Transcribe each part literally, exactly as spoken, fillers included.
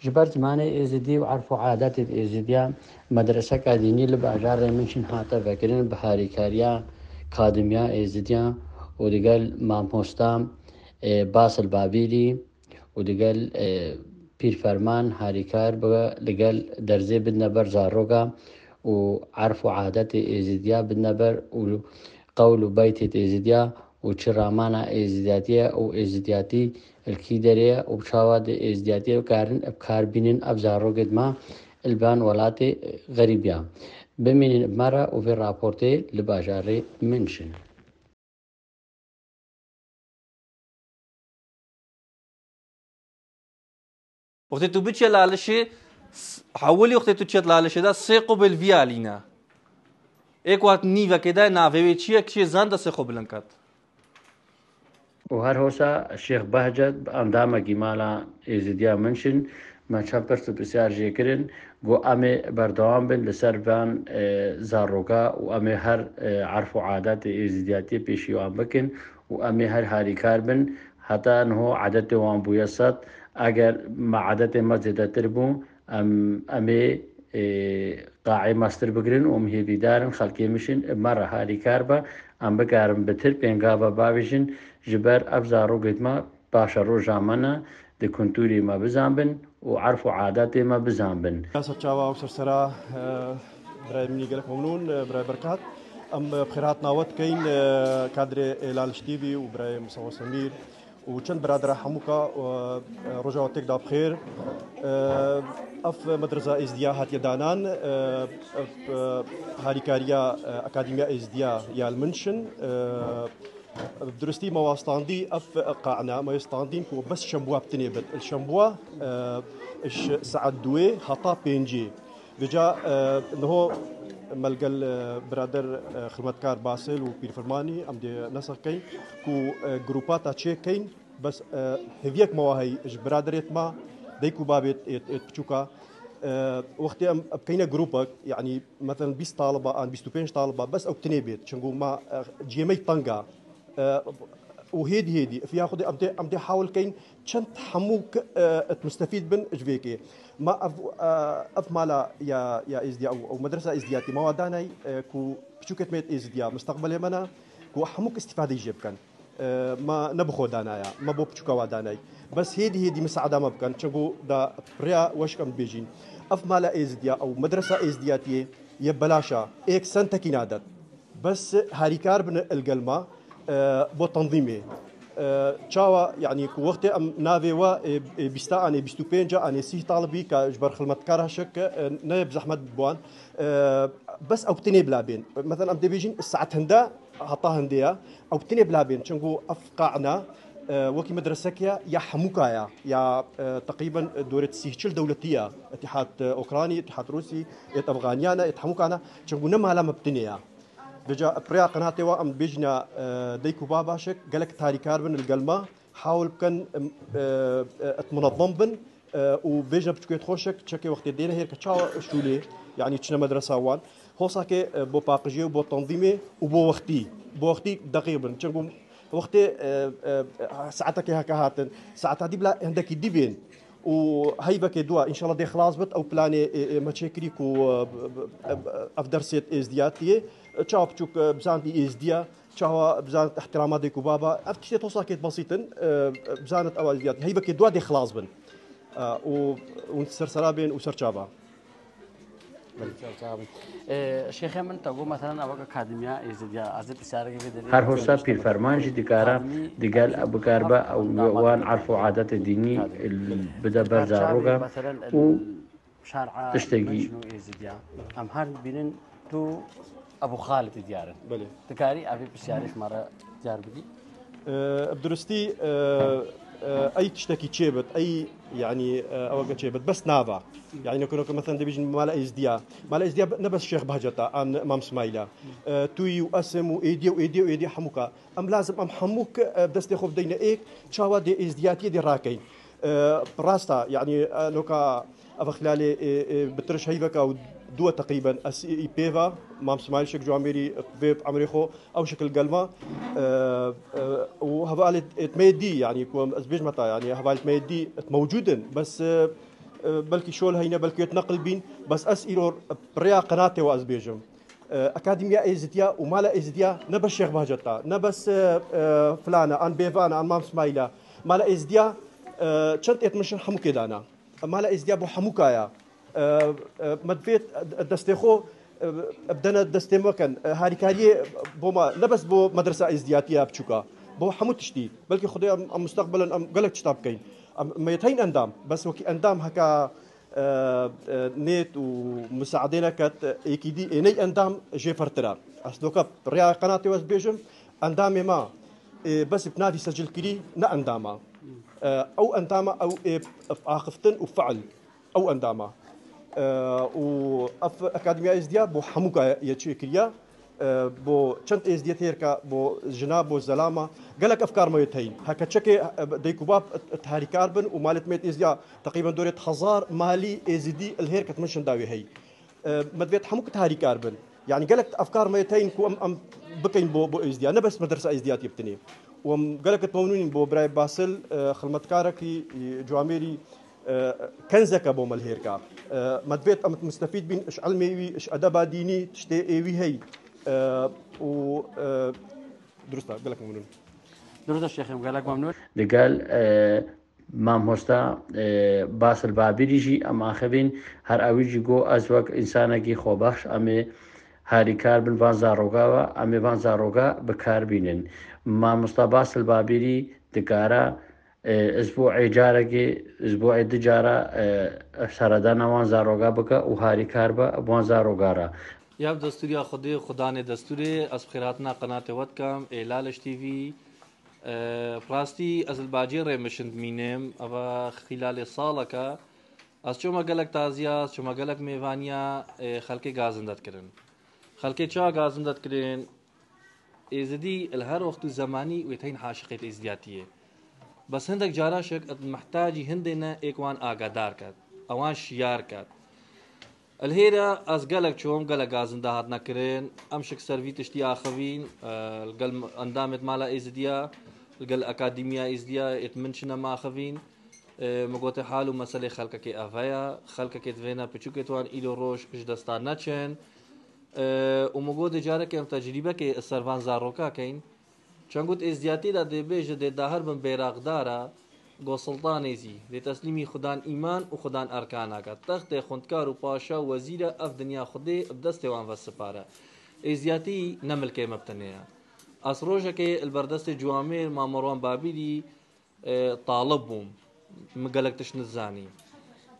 Ji ber zimanê Êzidî û erf û adetê Êzidiya, medreseka dînî li bajarê Minşin hate vekirin bi harîkariya Kadimiya Êzidiya û digel mamosta, e, Basil Babîlî û digel, e, pîrferman harîkar bi, digel derzê bidine ber zaroka û erf û adetê Êzidiya bidine ber û qewl û beytê Êzidiya û çi ramana Êzidiyatî ye û Êzidiyatî li kî derê ye û çawa di Êzidiyatiyê bikarin bi kar bînin ev zarokê di me li van welatê xerîbiya. Bimînin bi me re û vê raportê li bajarê Minşin. Wextê tu biçe lalişê, s-, hewilî wextê tu çet lalişê de sê qubel vî alî ne. Ê ku hat nîvekê de navê wê çi ye, kişê zan de sê qubelin ket. û her hosa Şêx Behcet bi endamekî mala Êzidiya Minşin me çend pirs û pisyar jê kirin, got, em ê berdewam bin li ser van, e, zaroka û em ê her, e, erf û adetê Êzidiyatiyê pêşî wan bikin û em ê her harîkar bin. Heta niho edetê wan bûye sed. Eger me edetê me zêdetir bû, em, em ê, e, qaê mestir bigirin û em hêvîdar in xelkê Minşin bi me re harîkar be, em bikarin bitir pêngava bavêjin, ji ber ev zarokê me paşeroja me ne, di kultûrê me bizanbin û erf û adetê me bizanbin. Ya serçava û sersera, e, birayê min î gelek memnûn, e, birayê Berkat. Em, e, bi xêrhatina we dikeyn, e, kadrê Êlal T V û birayê Musawa Semîr û çend biradera hemûka, e, e, roja we têk da bi xêr. E, ev medresa Êzdiya hatiye danan, e, ev, e, harîkariya, e, Akademiya Êzdiya ya li Minşin, e, Bi duristî me wa standî ev qa'na, me wê standîn ku bes şembuwa bi tinê bit. Li şembuwa, e, ji saet duwê heta pêncê. Vêca, e, niho me li gel, e, birader, e, xizmetkar Basil û Pîrfirmanî em dê nesex keyn ku, e, grûpa ta çêkeyn, bes, e, hêviyek me wa heyî ji biraderêt me, dayik û babêt êt, êt piçûka, e, wextê em bikeyne grûpek, yanî, meselen, bîst taliba an bîst û pênc taliba, bes ew tinê bêt. Çunku me, e, ciyê me yî teng a. E, û hêdî hêdî, fiya Xwedê em tê, em tê hawil keyn çend hemû k-, e, et mistefîd bin ji vê kê. Ma ev, e, ev mala ya, ya Êzdiya û, û medresa Êzdiyatî ma wa danay, e, ku piçûkêt me yêt Êzdiya, mustaqbelê me ne, ku hemûk îstîfadeyî jê bikin. E, ma ne bi xwe danaya, ma bo piçûka wa danay. Bes hêdî hêdî misaada me bikin, çunku da pirya weşk em dibêjîn. Ev mala Êzdiya ew medresa Êzdiyatiyê ye belaşa, êk sentekî nadet. Bes harîkar bin il gel ma, e, bo tenzîmê. E, çawa, yanî ku wextê em navê we, e, e, bîsta anê, bîst û pênc anê, sîh talibî ka ji ber xilmetkara şik, e, ne bi zehmet bi wan. E, bes ew tinê bila bên. Meselen em dê bêjin saet hinde, heta hindê ya. Ew tinê bila bên. Çunku ev qa'na, e, wekî medresek ya, ya hemûka ya. Ya, e, teqrîben dorê sîh çil dewletî ya. Îtîhat, e, Okrayna, Îtîhat Rûsî, êt Efxaniya ne, êt hemûka ne. Çunku ne mala me bi tinê ya. Vêca pirya qenatê wa em bêjîna, e, dayik û baba şik, gelek tarîkar bin li gel me, hawil bikin, em, e, e, et munezem bin, e, û bêjine piçûkêt xwe şik, çekê wextê dêne hêr ke çawa şûlê, yanî çine medresa wan. Hosakê, e, bo paqijê û bo tenzîmê û bo wextî, bo wextî deqîq bin. Çenku wextê, e, e, saetekê heke hatin, saeta dî bila hindekî dî bên. û heyvekê dua, înşallah dê xilas bit. Ew planê, ê, ê, me çêkirî ku, e, b-, b-, ev dersê êzdiyatiyê, çawa piçûk, e, bizanî êzdiya, çawa bizanit ihtirama dêk û baba. Ev tiştê tosakêt besît in, e, bizanit ew êzdiyatî. Heyvekê dua dê xilas bin. E, û, û ser sera bên û ser çava. Belê, çok sağ olun. Ee, Şêxê min te got, meselen, ew akademiya Êzidiya, ez ê pisyareke vê derê Her hosa pîrferman jî dikara digel bikaribe wan erf û adetê dînî bide ber zaroka û tiştekî. Em her dibînin tu Ebu Xalidê diyar in. Belê. Dikarî ev ê pisyarê ji me re diyar bikî? E, bi duristî, e, e, ey tiştekî çêbit, ey, yanî, e, eweke çêbit, bes nava. Yanî, noko, noko, meselen, dibêjin Mala Êzdiya. Mala Êzdiya ne bes Şêx Behceta, an Mam Smaîla. E, Tuyî û Esim û êdî û êdî û êdî hemûka. Em lazim, em hemûk, e, destê xwe bideyne êk, çawa dê êzdiyatiyê dê rakeyn. E, rasta, yanî, e, noka, ev xilâlê, e, e, bi tiriş heyveka û dû teqrîben ez ê pê ve, Mam Smaîl Şêk Cuamêrî vê emrê xwe, ew şekil gelma, e, e, û hevalê, e, me dî, yanî, ku ez bêjme ta, yanî, hevalê me dî mewcûd in, bes, e, E, belkî şol heyne, belkî wê neqil bîn, bes ez îro rêya qenatê we ez bêjim. E, Akademiya Êzidiya û Mala Êzidiya ne bes Şêx Bahcet e, ne bes, e, e, filan e, an Bêvan e, an Mam Smaîl e. Mala Êzidiya, e, çend êt min şin hemû kêdana. Mala Êzidiya bo hemû kaya. E, e, me divêt destê xwe, e, bidene destê me ken. E, harîkariyê bo me, ne bes bo medresa êzdiyatiya biçûka. Bo hemû tiştî. Belkî Xwedê em, em mustaqbelen em gelek tişta bikeyn. Em, me yê teyn endam. Bes wekî endam heka, e, e, nêt û musaadê neket, êkî dî ê ney endam jê fertir e. Ez doka rêya qenatê wez bêjim, endamê me, e, bes bi navî secil kirî ne endama. E, ew endama ew ê axiftin û fiil. Ew endama. E, û ev Akademiya Êzdiya bo hemû kaya ye çêkiriya. E, bo çend êzdiyê têrka, bo jina, bo zelama. Gelek efkar me yê teyn. Heke çekê, e, deyk û bab, e, harîkar bin û malêt mêt êzdiya teqrîben dorêt hezar malî êzidî li hêr ketmin şinda wê hey. E, me divêt hemû kit harîkar bin. Yani gelek efkar me yê teyn ku em, em bikeyn bo, bo êzdiya. Ne bes medresa êzdiyatiyê bitinê. Û em gelek memnûnîn bo birayê Basil, e, xilmetkarekî, e, cuamêrî, e, kenzeke bo me li hêrka. E, me divêt em mustefîd bîn, ji ilmê wî, ji edeba dînî, tiştê ê wî hey. E, û, e, durust e, gelek memnûn. Durust e şêxê min, gelek memnûn. Digel, e, mamosta, e, Basil Babîrî jî em axivîn, her ewî jî got, ez wek însanekî xwebexş, em ê harîkar bin van zaroga ve, em ê van zaroga bi kar bînin. Mamosta Basil Babîrî dikare, e, isbû ê carekê, isbû ê du cara, e, seredana wan zaroga bike û harîkar be bi wan zaroga re. Ya bi destûriya Xwedê, Xudanê destûrê, ez bi xêrhatina qenatê we dikim, ê Laliş T V. E, bi rastî ez li bacê rê mişin dimînim, eva xîlalê saleke, ez çûme gelek taziya, ez çûme gelek mêvaniya, e, xelkê gazinde dikirin. Xelkê ça gazinde dikirin? Êzidî li her wext û zemanî wê teyn haşiqêt êzdiyatiyê. Bes hindek cara şik et mihtacî hindê ne êk wan agadar ket, ewan şiyar ket. Li hêra ez gelek çûm, gelek gazinda hatine kirin. Em şik ser vî tiştî axivîn, e, li gel endamêt Mala Êzidiya, li gel Akademiya Êzidiya êt min çine me axivîn. E, min gote hal û meselê xelkekê eve ye. Xelkekê divêne piçûkêt wan îro roj ji desta neçin. E, û min got dê carekê em tecrîbekê ser van zaroka keyn. Çend got êzdiyatî de dê bêje dê dahir bin bêraqdar e, go siltanê zî dê teslîmî xudan îman û xudan erkan ake. Textê xwendkar û paşa û wezîr e, ev dinya Xwedê bi destê wan ve sipare. Êzdiyatî ne milkê me bi tenê ye. Ez rojekê li ber destê ciwamêr Mamerwan Babîrî, e, talib bûm. Min gelek tişt nizanî.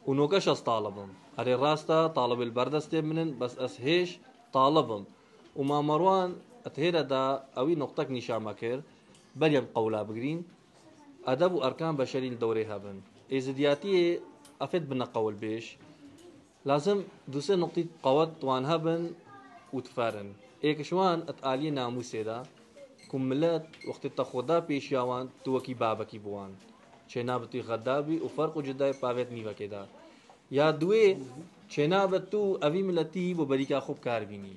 Û nokeş ez talib im. Erê rast e, talibê li ber destê min in, bes ez hêj talib im. Û Mamerwan, et hêre da ewî noqtek nîşa me kir, berî em qewla bigirîn, edeb û erkan beşerî li dewrê hebin. Êzidiyatiyê efêt bine qewilbêj. Lazim du sê nuqtî qewet wan hebin û diferin. Êk ji wan et aliyê namûsê de ku milet wextê te xwe da pêşiya wan, tu wekî babekî bi wan. Çênabe tu xedabî û ferq û cudayê pavêt nîvekê de. Ya duwê, çênabe tu evî miletî bo berîka xwe bi kar bînî.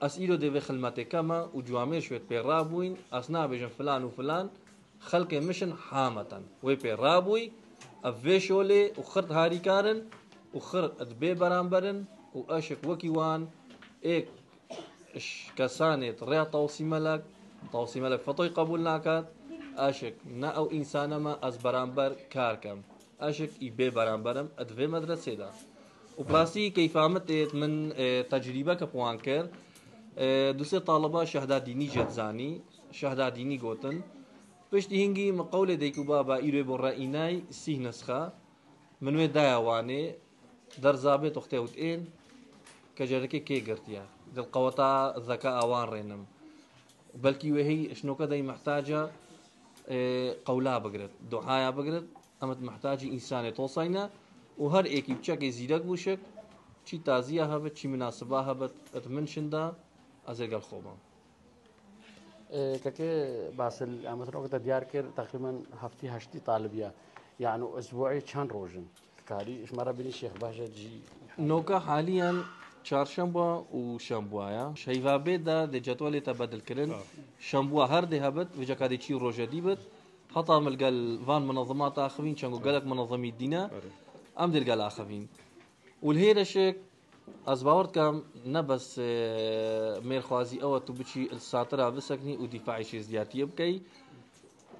Ez îro dê vê xilmetê keme û ciwamêr ji wê pê rabûyîn, ez nabêjim filan û filan, xelkê min şin hameten. Wê pê rabûyî, ev vê şolê û xir harîkar in û xir di bê beramber in û eşik wekî wan êk ji kesanê di rêya Tawsî Melek, Tawsî Melek fetoyî qebûl nakat, eşik ne ew însane me ez beramber kar kem. Eşik î bê beramber im di vê medresê de. Û bi rastî keyfa min tê min, e, tecrîbeke bi wan kir. E, du sê taliba şehda dînî jê dizanî, şehda dînî gotin. Piştî hingî min qewlê deyk û baba îro bo re înay sîh nisxe. Min wê daya wanê, derza bê toxtê û ên, kecerikê kê girtiye. Dil qeweta zeka awan rênim. Belkî wê hey şinoke dey mihtaca, e, qewla bigrit, duhaya bigrit. Em et mihtacî însanê tosayne û her êkî bi çekê zîrek bûşik, çî taziya hebit, çî minasiba hebit, et min şinda, ez ê gel xwe bam. E, kekê Basil, em et rokete diyar kir, teqrîben heftî heştî talibiya. Yani, isbuê çend roj in? Dikarî, ji me re bînî Şêx Bahcet jî. Noka haliyen çarşemba û şembwa ya. Ji heyva bê de dê cetwelê te bedil kirin. Ha. Şembwa her dê hebit, vêca ka dê çî roje dî bit. Heta min gel van minezimata axivîn, çengo gelek minezimî dîne. Erê. Em dê li gel axivîn. Û li hêreşek, ez bawer dikim, ne bes, e, mêrxwazî ew e tu biçî li satira biseknî û dîfaî şêzdiyatiyê bikey.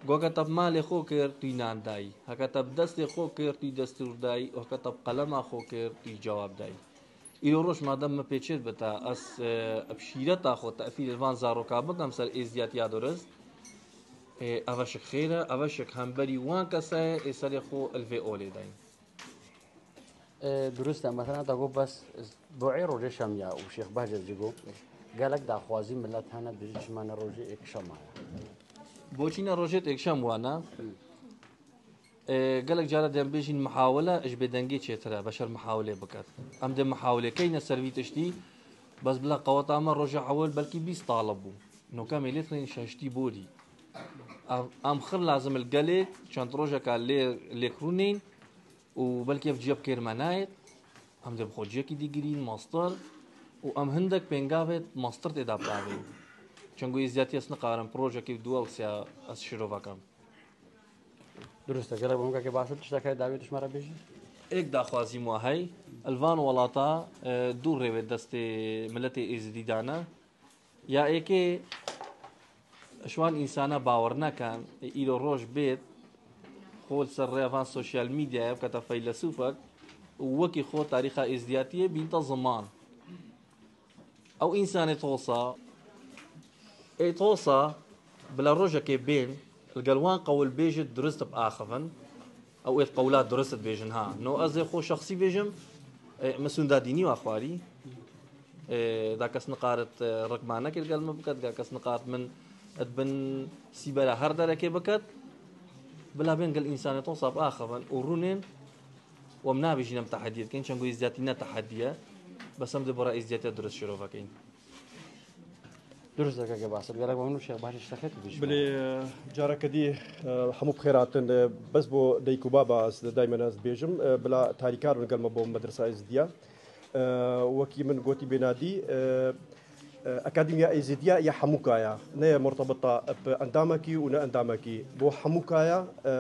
Heke te bi malê xwe kir, tu yî nan dayî. Heke te bi destê xwe kir, tu yî destûr dayî. Û heke te bi qelema xwe kir, tu yî cewab dayî. Îro roj madem min pê çêt bita, ez, e, bi şîreta xwe te'fîrê li van zaroka bikim ser êzdiyatiya durist. E, ev şik xêr e, ev şik hemberî wan kese ye, ê serê xwe li vê olê dayîn. E, durist e, mesela te got bes bo ê rojê şemiya û Şêx Behcet jî got, gelek daxwazî millet hene, dibêjin çima ne rojê êkşema ye. Boçî ne rojê êkşem wana? E, gelek cara dê em bêjin mihawile ji bêdengê çêtir e, beşer mihawilê biket. Em dê mihawilê keyne ser vî tiştî, bes bila qeweta me roja ewil belkî bîst talib bû. Noka em ê lê tixin şeştî borî. Em, em xir lazim il gelê çend rojeka lê, lêk rûnên û belkî ev ciyek kêr me nayêt. Em dê bi xwe ciyekî dî girîn, mastir û em hindek pêngavê mastir tê de bavên. Çend ku êzdiyatî ez niqarim projekê dua û sêya ez şirove kem. Durust e, gelek bimkeke baş û tiştek heye dawiyê tu ji me re bêjî? Êk daxwazî me hey, li van welata, e, dû rêwê destê miletê êzidî dane. Ya êkê ji wan însana bawer nekan, îro roj bêt, xwe li ser rêya van sosyal medyaya bikete feylesûfek û wekî xwe tarîxa êzdiyatiyê bînte ziman. Ew însanê tosa, ê tosa bila rojekê bên, li gel wan qewil bêjit durist biaxivin, ew ê qewla durist dibêjin ha. No ez ê xwe şexsî bêjim, e, min sûnda dînî wa xwarî. E, da kes niqarit, e, rikmanekê li gel min biket, da kes niqarit min di bin sîbera her derekê biket. Bila bên gel însanê tosa biaxivin û rûnên, û em nabêjin em tehediyê dikin, çend ku êzdiyatî ne tehedî ye, bes em dê bi re êzdiyatiya durist şirove keyin. Durust e keke Basit. Gelek memnûn Şêx Bahçe ji te xêr dibêjim. Bilê, e, careke dî, e, hemû bi xêr hatin. E, bes bo dayik û baba ez daymen ez dibêjim. E, bila tarîkar bin gel me bo medresa Êzidiya. E, wekî min gotî bênadî, e, e, Akademiya Êzidiya ya hemûka ya. Ne ye murtebita bi endamekî û ne endamekî. Bo hemûka ya, e,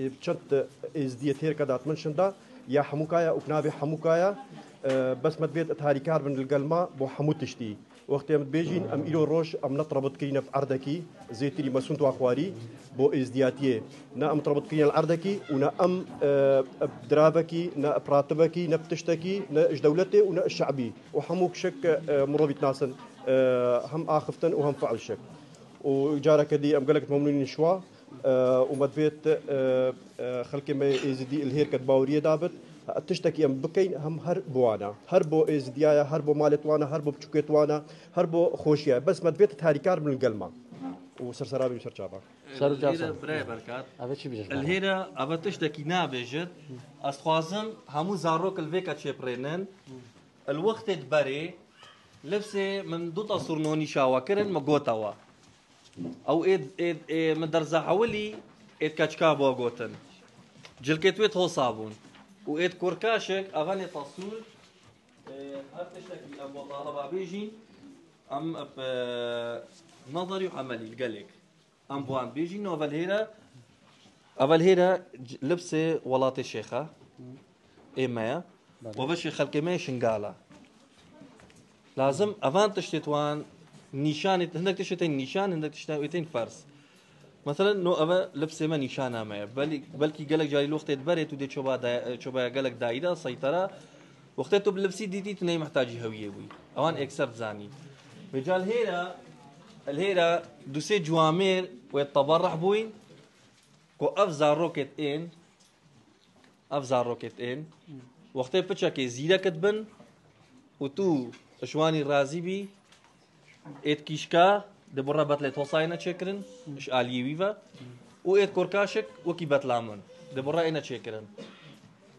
e, çend Êzidiyê têrke dat min şinda, ya hemûka ya û bi navê hemûka ya. E, bes me divêt tarîkar bin li gel me bo hemû tiştî. Wextê em dibêjîn, em îro roj em ne tirabit kirîne bi erdekî, zêtirî me sûnd wa xwarî bo êzdiyatiyê. Ne em tirabit kirîne li erdekî û ne em, e, bi diravekî, ne bi ratibekî, ne bi tiştekî, ne ji dewletê û ne ji şe'bî. Û hemû kişek, e, mirovî dinasin, e, hem axiftin û hem fe'l şek. Û careke dî em gelek memnûn in şwa. E, û me divêt, e, e, xelkê me êzidî li hêr ket baweriyê dabit. Ha, tiştekî em bikeyn hem her bi wana. Her bo êzidiya ya, her bo malê wana, her bo biçûkê wana, her bo xweşiya. Bes me divêt tarîkar bin li gel me. Û serserabî û serçava. Ser û çav. Elhêre birayê berkat. Eve çi bêjin? Elhêre eve tiştekî nabêjit. Ez dixwazim hemû zarok li vê ke çêpirênin. Li wextê di berê, lifsê min du ta sûrnonî şawa kirin, min gota wa. Ew ê, ê, ê, min derza hewilî ê di keçika bo gotin. Cilkê tu ê tosa bûn. Û ê di kurkaşek, evenê tasûr, ê, her tiştekî em bo taleba bêjîn, em bi nezerî û emelî li gelek. Em bi wan bêjîn, no evel hêre, evel hêre c-, libsê welatê şêxa, ê me ye. Belê. Û ve şêx xelkê me yê Şingala. Lazim evan tiştê wan nîşanê, hindek tiştê tên nîşan, hindek tiştê wê tên ferz. Mesela, no eve libsê me nîşana me ye. Belî, belkî gelek carî li wextê di berê tu dê çoba da-, çobaya gelek dayî da, seytera. Wextê tu bi libsî dîtî, tu neyê mihtacî hewiyê bûyî. Ewan êkser dizanî. Vêca li hêra, li hêra du sê ciwamêr wê teberreh bûyîn ku ev zarokêt ên, ev zarokêt ên, wextê piçekê zîrek dibin û tu ji wanî razî bî, êt kîşka, di bira betlê tosayê ne çêkirin, ji aliyê wî ve, û êt korkaşik wekî betla min, di bira ê ne çêkirin.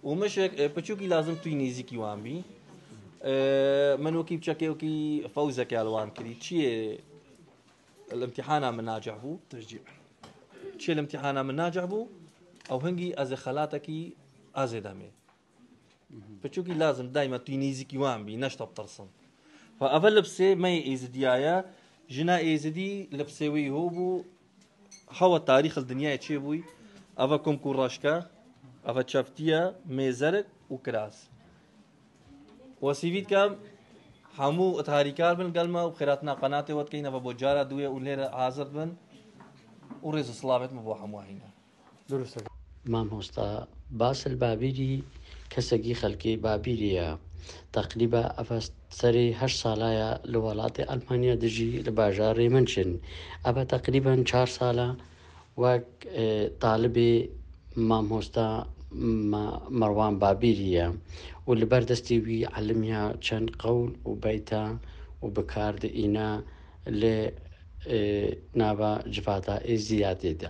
Û mişik, e, piçûkî lazim tu yî nêzîkî wan bî. E, min wekî piçekê wekî fewzeke li wan kirî. Çiyê li imtîhana min nacih bû. Teşcî. Çiyê li imtîhana min nacih bû, ew hingî ez ê xelatekî ez ê demê. Piçûkî lazim daîma tu yî nêzîkî wan bî, ne ji te bitirsin. Fa eve libsê me yê êzidiya ye, jina êzidî libsê wî ho bû, hewa tarîx li dinyayê çêbûyî, eve kom ku reşke, Eva çeftî ye, mêzerik û kiraz. Wesîvî dikim hemû harîkar bin gel me û xêratina qenatê we dikeyin, eva bo cara duyê û lêre hazir bin û rêz û silavêt me bo hemû heyne. Durust e. Mamosta Basil Babîrî kesekî xelkê Babîrî ye. Teqrîba ev serê heşt sala ye li welatê Elmanya dijî, li bajarê München. Ev teqrîben çar sala wek, e, talibê mamosta Ma-, Merwan Babîrî ye û li ber destê wî elimiya çend qewl û beyta û bi kar diîne li, e, nava civata Êzidiyatê de.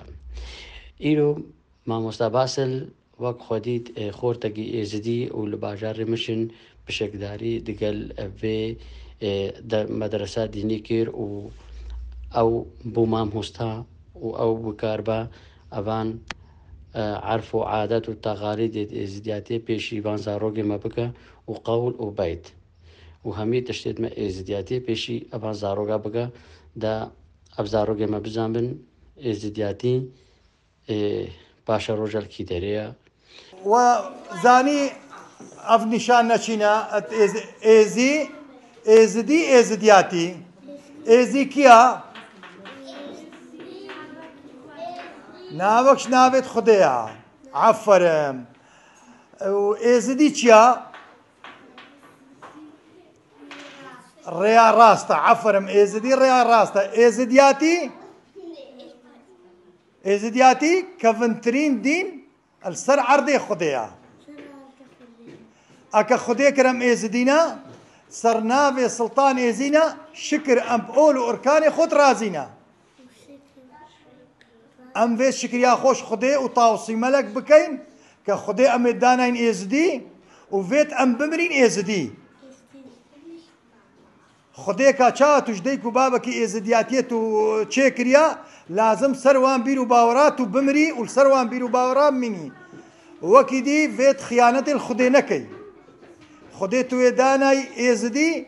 Îro Mamosta Basil wek xwedî, e, xortekî Êzidî û li bajarê Mişin pişekdarî digel vê, e, de-, medresa dînî kir û ew bû mamosta û ew bikar be evan, e, erf û adet û teqalîdê Êzidiyatê pêşî van zarokê me bike û qewl û beyt û hemî tiştêt me Êzidiyatê pêşî evan zaroka bike de ev zarokê me bizanbin Êzidiyatî. Ê, paşeroja li kî derê ye? We zanî ev nîşan neçîne, et êz-, êzî, êzidî, êzidiyatî. Êzî kî ya? Navek ji navêt Xwedê ya. Aferin. Û êzidî çi ya? Rêya rast e. Aferin. Êzidî rêya rast e. Êzidiyatî? Êzidiyatî kevintirîn dîn li ser erdê Xwedê ye. Eke Xwedê kir em Êzidî ne, ser navê Siltan Êzî ne, şikir em bi ol û irkanê xwe razî ne. Em vê şikiriya xwe ji Xwedê û tawsîmelek bikeyin ke Xwedê em ê danayîn Êzidî û vêt em bimirîn Êzidî. Xwedê ka çawa tu ji dayik û babekî êzidiyatiyê tu çêkiriya, lazim ser wan bîr û bawera tu bimirî û li ser wan bîr û bawera bimînî. Wekî dî vê tu xiyanetê li Xwedê nekey. Xwedê tu wê danayî êzidî,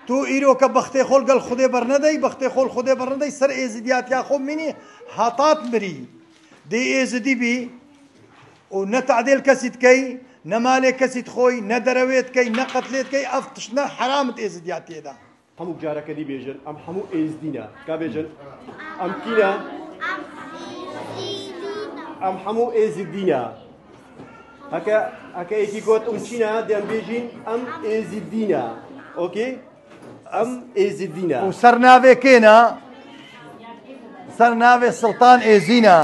tu îro ke bextê xwe li gel Xwedê bernedey, bextê xwe li Xwedê bernedey, ser êzidiyatiya xwe bimînî, heta tu mirî. Dê êzidî bî û ne tadê li kesî dikey, ne malê kesî dixoy, ne derewê dikey, ne qetlê dikey, ev tiştine heram di êzidiyatiyê de. Hemû careke dî bêjin, em hemû êzdî ne. Ka bêjin, em kî ne? Em hemû êzidî ne. Heke, heke êkî got, em çî ne, dê em bêjin, em êzidî ne. Okey? Em êzidî ne. Û ser navê kê ne? Ser navê Siltan Êzî ne.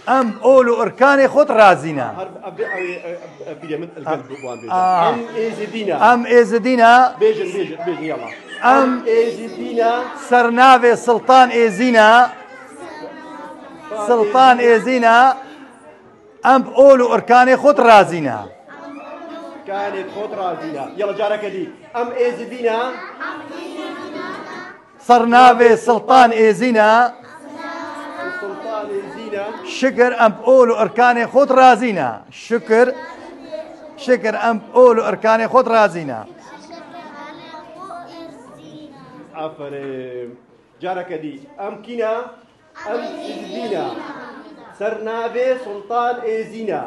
Em ol û irkanê xwe razî ne. Her, ev, ev, ev, ev, pîrê min, el gel bi wan bêjin. Em êzidî ne. Em êzidî ne. Bêjin, bêjin, bêjin, yalla. Em êzidî ne. Ser navê Siltan Êzî ne. Siltan Êzî ne. Em bi ol û irkanê xwe razî ne. Kanê xwe razî ne. Yalla careke dî. Em êzidî ne. Ser navê Siltan Êzî ne. Siltan Êzî ne. Şikir em bi ol û irkanê xwe razî ne. Şikir, şikir em bi ol û irkanê xwe razî ne. Aferin. Careke dî. Em kî ne? Em êzidî ne. Ser navê Sultan Êzî ne.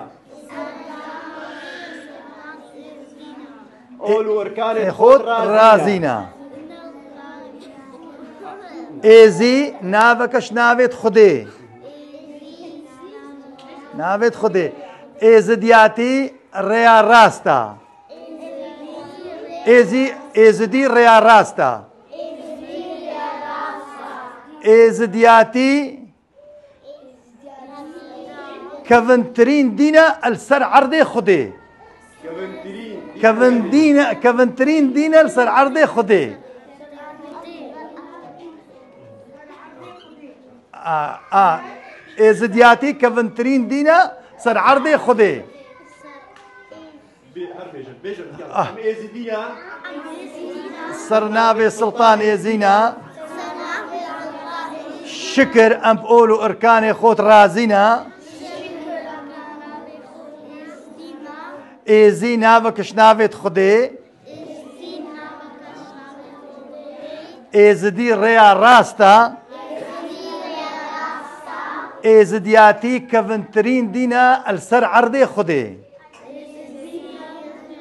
Ol û irkanê xwe razî ne. Êzî naveke ji navêt Xwedê. Navêt Xwedê. Êzidiyatî rêya rast e. Êzî, êzidî rêya rast e. Êzidiyatî kevintirîn dîn e li ser erdê Xwedê. Kevintirîn. Kevin dîn e, kevintirîn dîn e li ser erdê Xwedê. A, a, êzidiyatî kevintirîn dîn e ser erdê Xwedê. Bê, her bêjin, bêjin, gel. Ah. Em êzidî ne. Ser navê Sultan Êzî ne. Şikir em bi ol û irkanê xwe razî ne. Êzî navek ji navêt Xwedê. Êzidî rêya rast e. Êzidiyatî kevintirîn dîn e li ser erdê Xwedê.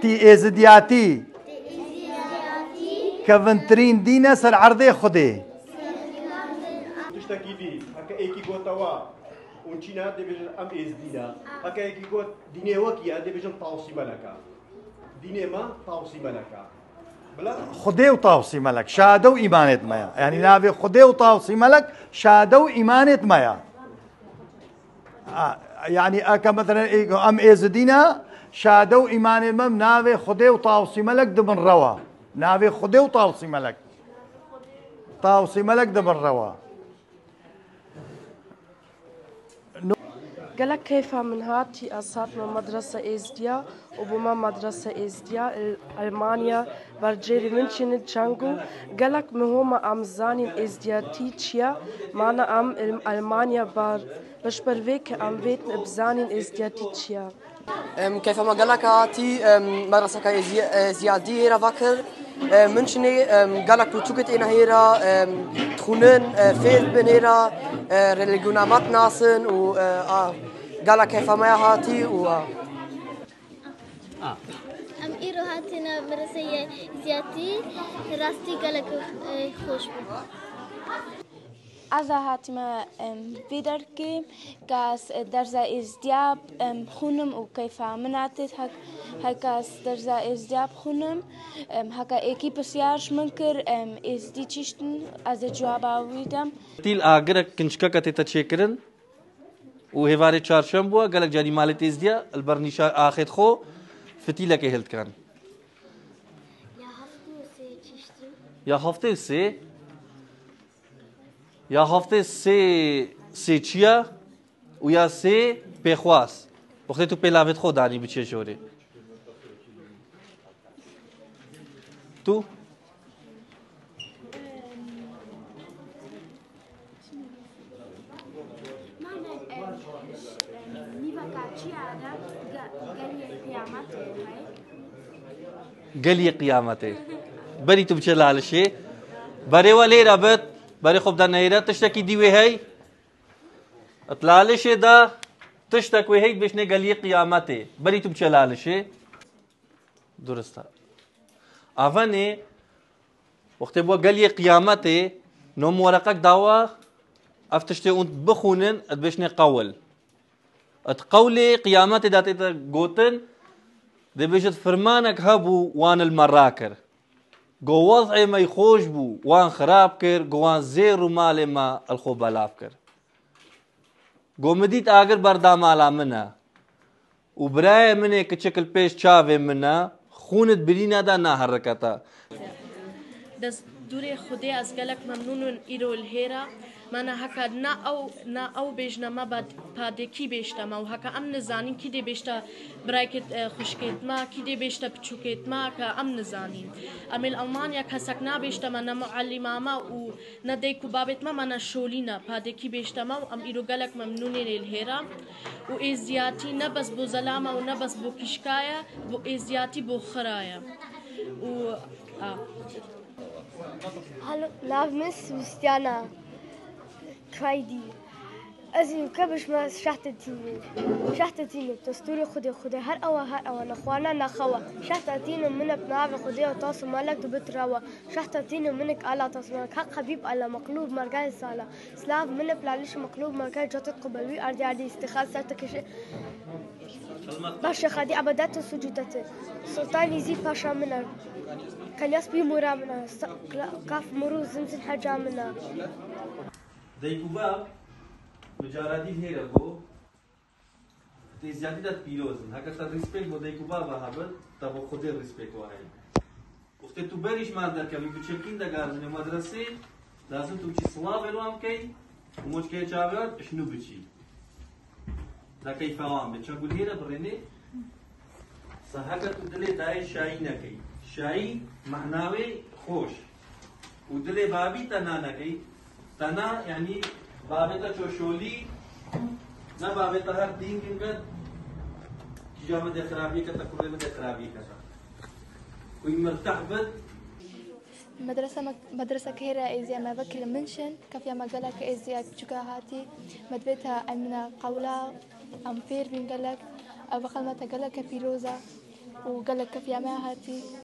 Tî êzidiyatî kevintirîn dîn e ser erdê Xwedê. Tiştekî dî, heke êkî gote wa, hûn çî ne, dê bêjin em êzdî ne. Heke êkî got dînê wekî ye, dê bêjin Tawsî Melek e. Dînê me Tawsî Melek e. Bila Xwedê û Tawsî Melek, şade û îmanêt me ya. Yanî navê Xwedê û Tawsî Melek, şade û îmanêt me ya. A, yanî eke meselen ê-, em êzidî ne, şade û îmanê me navê Xwedê û Tawsî Melek di bin rewa. Navê Xwedê û Tawsî Melek. Tawsî Melek di bin rewa. Gelek keyfa min hatî ez hatime medrese êzdiya û bûme medrese êzdiya li Elmanya, bercêrî min çînî çengo. Gelek mihoma em zanîn êzdiyatî çi ye, mana em li Elmanya ber Ji ber vê ke em vêtin bizanîn êzdiyatî çi ye. Em, keyfa me gelek hatî, em, medreseka êziya-, êzdiyatî hêra vekir. Em, min çinê, em, gelek pirtûkê têne hêra, em, dixwînin, e, fêr bin hêra, e, religiona me dinasin û, e, a, gelek keyfa me ya hatî û, a. Em îro hatine medreseyê êzdiyatî, rastî gelek, e, xweş bû. Ez a hatime, em, vê derkê, ka ez derza êzdiya, em, bixwînim û keyfa min hatê, hek-, heka ez derza êzdiya bixwînim, em, heka êkî pisyar ji min kir, em, êzdî çiştin, ez ê cewaba wî dem. Tîl agirek kinçkeke tête çêkirin û hêvarê çarşem bû, gelek carî malê têzdiya, li ber nîşa axêt xwe, fitîlekê hildikin. Ya heftê û sê çiştin. Ya heftê û sê. Ya heftê sê, sê çi ye û ya sê pêxwas. Wextê tu pêlavê xwe danî biçe jorê. Tu? Mane, em, ş-, em, nîveka çiya de ge-, geliyê qiyametê heye. Geliyê qiyametê. Berî tu biçe lalişê. Berê we lêre bit. Berê xwe bide neyre. Tiştekî dî wê hey. Di lalişê de tiştek wê hey bişnê geliyê qiyametê. Berî tu biçe lalişê. Durist e. Avenê, wextê bû geliyê qiyametê, no min wereqek dawa, ev tiştê hûn bixwînin, dibêjinê qewl. Di qewlê qiyametê de tête gotin, dibêjit firmanek hebû wan li me rakir. Go wez'ê me xweş bû, wan xirab kir, go wan zêr û malê me li xwe belav kir. Go min dît agir berda mala min e. Û birayê min ê kiçik li pêş çavê min e, xûn di birîna de naherikete. Destûrê Xwedê ez gelek memnûn in îro li hêra. Mana heke na ew, na ew bêjne me bad-, padê kî bêjte me û heke em nizanîn kî dê bêjte birayekê, e, xwişkêt me, kî dê bêjte piçûkêt me, heke em nizanîn. Em ê li Almanya kesek nabêjte me ne muellîma me û ne dayik û babêt me, me ne şolî ne, padêkî bêjte me û em îro gelek memnûn ê lê li hêra. Û êzdiyatî ne bes bo zelama û ne bes bo kîşka ye, bo êzdiyatî bo xira ye. Û, a. Halo, nav min Sibistiyana Kaydî. Ez ê ke bişme şehte tînê. Şehte tînê, destûrê Xwedê, Xwedê her ewa, her ewa, ne xwana, ne xewa. Şehte tînê, min e bi navê Xwedê û tas û melek dibit rewa. Şehte tînê, min e ala tas û melek, heq hebîb ala, meqlûb mergayê sala. Silav min e bi laliş meqlûb mergayê catet qubel wî erdî erdî îstixaz ser te kişe. Başê xedî ebedet û sucûdete. Sultanî zî paşa min e. Qelyas bî mûra min e. Sa-, kla-, kaf mûrû zimzin heca min e. Dayik û bab, bi cara dî hêre bo, tê ziyadî de pîroz in. Heke te rîspêk bo dayik û baba hebit, te bo Xwedê rîspêk wa heye. Wextê tu berî ji mal derkevî, tu çekîn de gardinê medresê, lazim tu biçî silavê wan bikey û moçkeyê çavê wan ji nû biçî. Da keyfa wan be. Çend gul hêre birênê? Sa heke tu dilê dayê şayî nekey. Şayî mehna wê xweş. Û dilê babî te na nekey. Te na, yanî babê te çoşolî, ne babê te her dîn kin ket, kîja min dê xirabiyê kete, kurê min dê xirabiyê kete. Ku yî mirteh bit. Medrese me, medrese kehêre êziya me vekir min şin, kefiya me gelek êziya çuka hatî, me divê te emine qewla, em fêr bîn gelek, ev xel me te gelek pîroza û gelek kefiya me hatî.